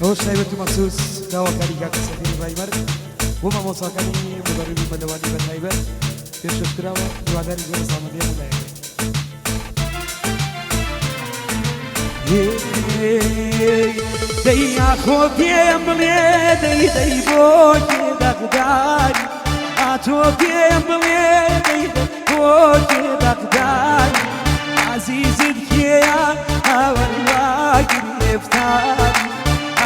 ئەوەش تایبەت و مەخسوس داواکاری کاکە سەفیری ڕایمەر بۆ مامۆستاکانی مدەڕیبی مەلەوانی بە تایبەت پێشکەش کراوە. هیواداری زۆر ڕەزامەندی هەموو لایەک بین. دەی ئاخۆ پێم بڵێ دەی دەی بۆ کێ دەغداری ئاتۆ پێم بڵێ دەی دەی بۆ کێ دەغداری عەزیزت کێیە هاوار وا گرفتاری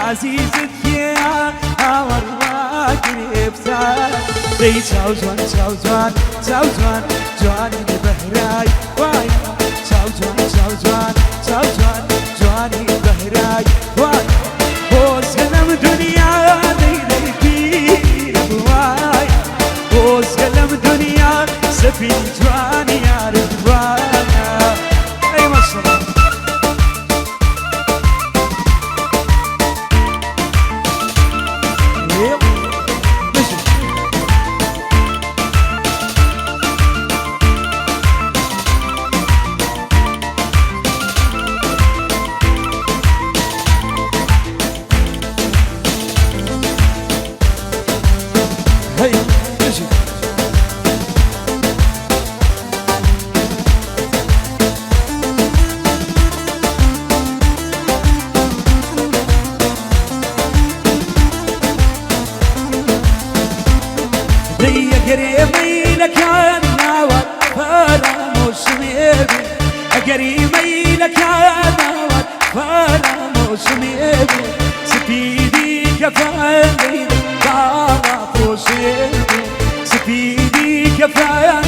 عەزیزت کێیە هاوار وا گرفتاری دەی چاو جوان چاو جوان چاو جوان جوانی بەهرای وای چاو جوان چاو جوان چاو جوان جوانی بەهرای وای خۆزگە لەم دنیا دەی دەی پیر بوای خۆزگە لەم دنیا سەفین جوانی یارت وایە ئەی ماشەڵڵا. بژی. هەی بژی. دەی ئەگەر ئێمەی لەکان ناوات فەرامۆشم ئێبێ ئەگەر ئێمەی لەکان ناوات فەرامۆشم ئێبێ سپیدی کەفەن دەی باڵا پۆشێ سپیدی کەفەن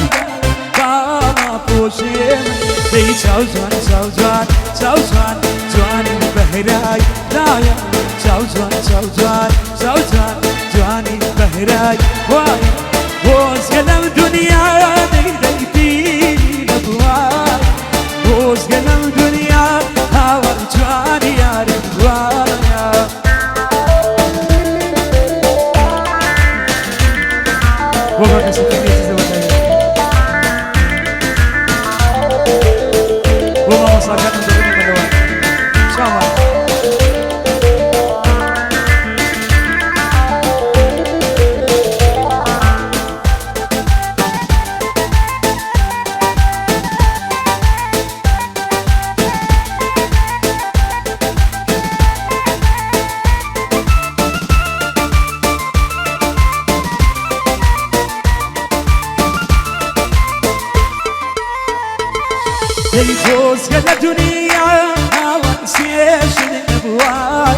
باڵا پۆشێ دەی چاو جوان چاو جوان چاو جوان جوانی بەهرای دایە چاو جوان چاو جوان چاو جوان جوانی بەهرای وای خۆزگە لەم دنیا دەی دەی پیری نەبووای خۆزگە لەم دنیا هاوار جوانی یارت وایە. بۆ کەسەکە بۆ مامۆستاکانم دەبنی مەلەوان چاوان. دەی خۆزگە لە دنیا هاوان سێژن نەبووایە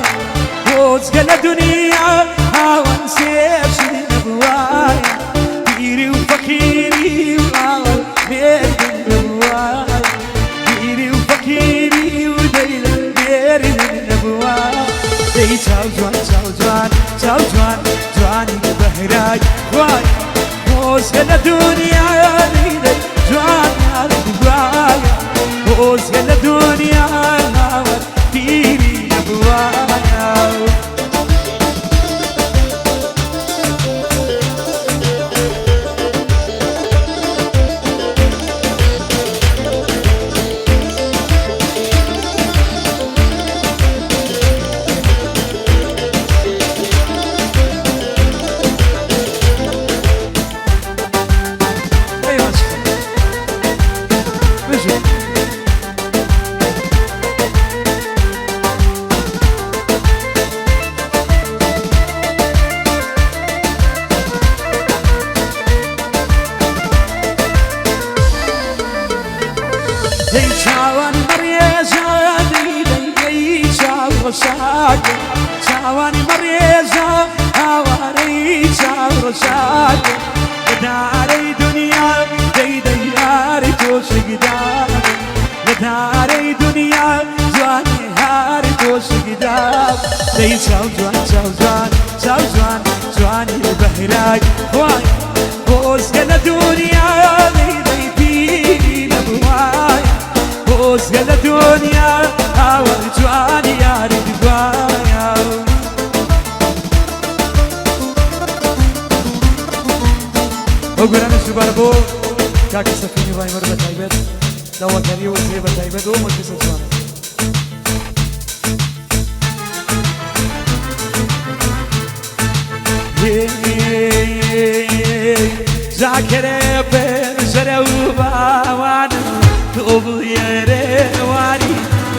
خۆزگە لە دنیا هاوان سێژن نەبووایە پیری و فەقیری و ئاوەڵ مێردم نەبووایە پیری و فەقیری و دەیلە مێردم نەبووایە دەی چاو جوان چاو جوان چاو جوان جوانی بەهرای خوای خۆزگە لە دنیا دەی دەی جوان یارت بوایە خۆزگە لە دنیا هاوار پیری نەبووایە. ئەی ماشەڵڵا. بژی. دەی چاوان بەڕێژە دەی دەی دەی چاو ڕەشاکە چاوانی بەڕێژە ئاوارەی چاو ڕەشاکە لە دارەی دنیا دەی دەی یاری تۆ شگدار لە دارەی دنیا جوانی هاری تۆ شگدار دەی چاو جوان چاو جوان چاو جوان جوانی بەهرای خوای خۆزگە لە دنیا دەی دەی پیری نەبووایە خۆزگە لە دنیا هاوار جوانی یاری بوایە. ئەو گۆرانیش دووبارە بۆ کاکە سەفینی ڕایمەر بە تایبەت داواکاری و زێ بە تایبەت ئەو مەجلیسە جوانە.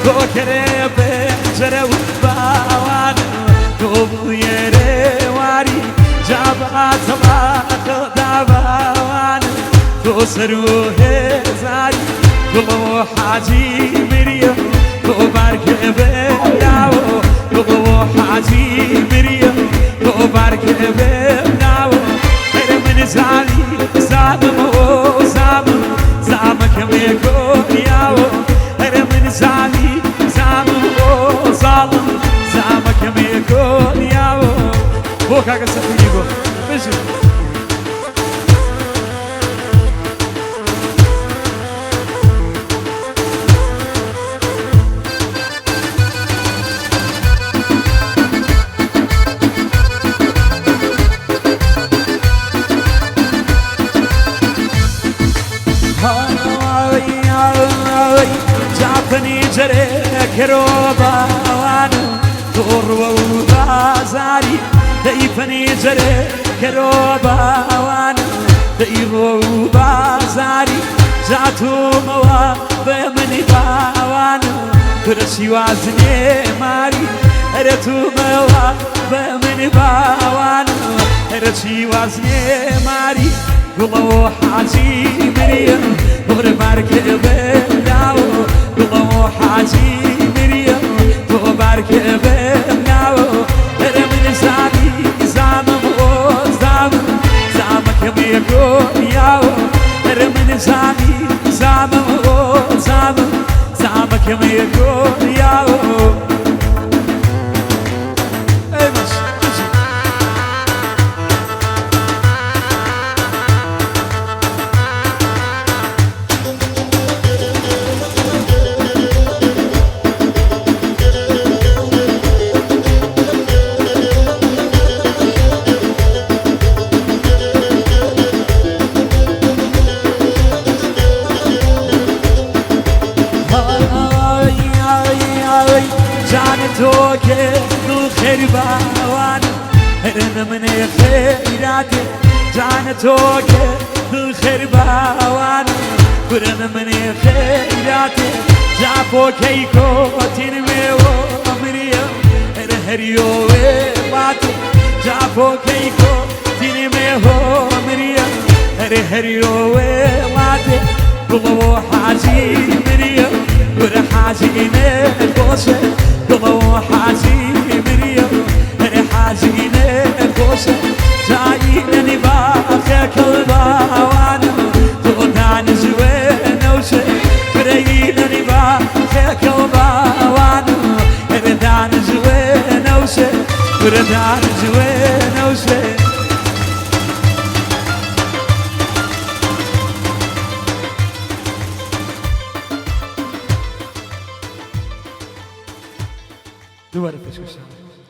تۆکەرێ پەنجەرە و باوانم تۆ بوویەرێ واری جاباتەڵاقە داباوانم تۆ سەر و هێزاری گوڵەوە حاجی مریم تۆ بارکێ بێناوە گوڵەوە حاجی مریم تۆ بارکێ بێناوە هەرە من زامی زاممەوە زامم زامەکەم یەکۆنیاوە هەرە من زامی زاممەوە زاڵم زامەکەم یەکۆنیاوە بۆ کاکە سەفیری بۆ بژی. جافنی جەرێ کەرۆ باوانم تۆڕوە و بازاری دەیفەنی جەرێ کەرۆ باوانم دەیڕۆ و بازاری جاتومەوە بە منی باوانم کورە شیوازنێ ماری ئەرە تومەوە بە منی باوانم ئەرە چیوازنێ ماری گوڵەوە حاجی مریم بۆرە بارکێ بێناوە گوڵەوە حاجی مریم تۆ بارکێ بێناوە ئەرە من زامی زامم ئۆ زامم زامەکەم یەکۆنیاوە ئەرە من زامی زامم ئۆ زامم زامەکەم یەکۆنیاوە ئەی بەس بژی. ئای جان تۆ کێ دڵ خێری باوانم هەرنە منێ خێراتێ جان تۆ کێ دڵ خێری باوانم کورنە منێ خێراتێ جاپۆکەی کۆتین وێوە مریە هەرە هەریۆ وێڵاتێ جاپۆکەی کۆتین مێهۆ مریە هەرە هەریۆ وێڵاتێ گوڵەوە حاجی مریم کورە حاجی نەخۆشە گوڵەوە حاجی مریم هەرە حاجی نەخۆشە جایینە باخەکە باوانم تۆ دانیشوێ نەوشە فرەینە باخەکە باوانم هەرە دانیشوێ نەوشە کورە دانیشوێ نەوشە. دووبارە پێشکەشان.